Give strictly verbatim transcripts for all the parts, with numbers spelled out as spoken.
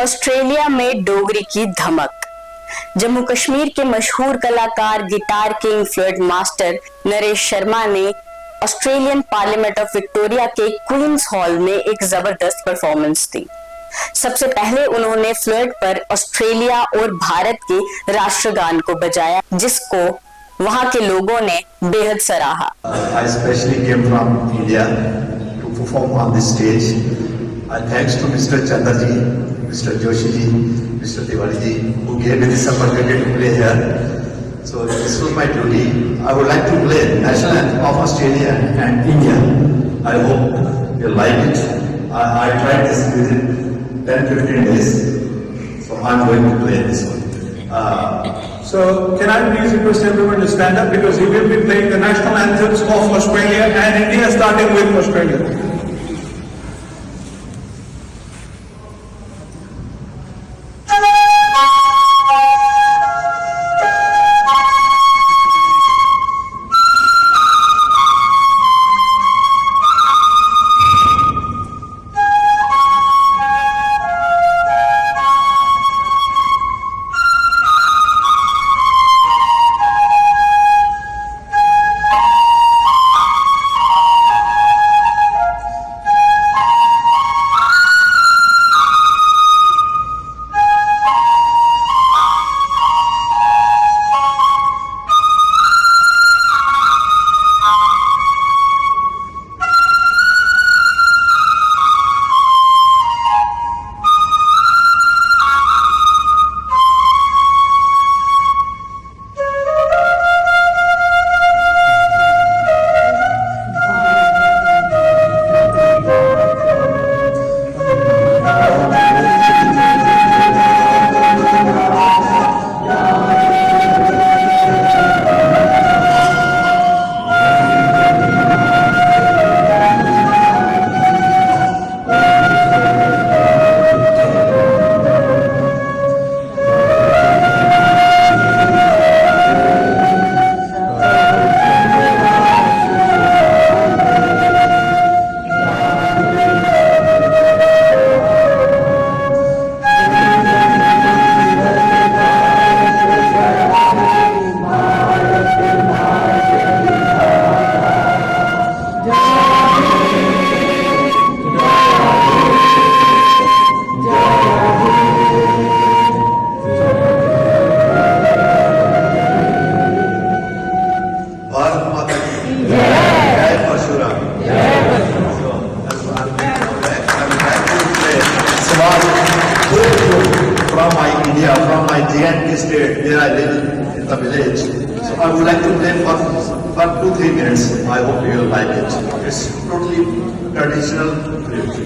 Australia में डोगरी की धमक। जम्मू कश्मीर के मशहूर कलाकार, guitar king, flute master Naresh Sharma ने ऑस्ट्रेलियन पार्लियामेंट ऑफ विक्टोरिया के क्वींस हॉल में एक जबरदस्त परफॉर्मेंस दी। सबसे पहले उन्होंने फ्लूट पर ऑस्ट्रेलिया और भारत के राष्ट्रगान को बजाया, जिसको वहां के लोगों ने बेहद सराहा। I specially came from India to perform on this stage. I thanks to Mister Chandra ji, Mister Joshi ji, Mister Tiwari ji, who gave me this opportunity to play here. So this was my duty. I would like to play national anthem of Australia and India. I hope you like it. I, I tried this within ten fifteen days. So I'm going to play this one. Uh, so can I please request everyone to stand up because he will be playing the national anthems of Australia and India, starting with Australia. Bharat माता की जय। जय Parshuram. So, I'm, I'm, I'm thankful to say, Samaj, from my India, from my J and K state, where I live in the village. So I would like to play for, for two, three minutes. I hope you will like it. It's totally traditional flute.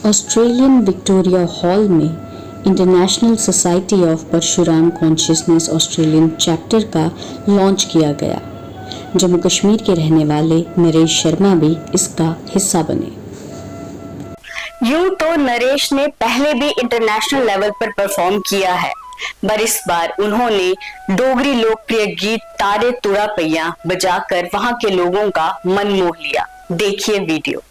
Australian Victoria Hall में International Society of Parshuram Consciousness Australian chapter का launch किया गया। जम्मू कश्मीर के रहने वाले नरेश शर्मा भी इसका हिस्सा बने। यूं तो नरेश ने पहले भी इंटरनेशनल लेवल पर परफॉर्म किया है, पर इस बार उन्होंने डोगरी लोकप्रिय गीत तारे तुड़ा पहिया बजाकर वहां के लोगों का मन मोह लिया। देखिए वीडियो।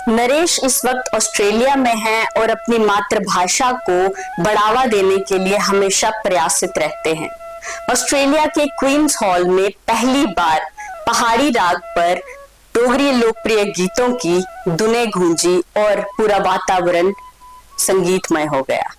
नरेश इस वक्त ऑस्ट्रेलिया में हैं और अपनी मातृभाषा को बढ़ावा देने के लिए हमेशा प्रयासित रहते हैं। ऑस्ट्रेलिया के क्वींस हॉल में पहली बार पहाड़ी राग पर डोगरी लोकप्रिय गीतों की धुनें गूंजी और पूरा वातावरण संगीतमय हो गया।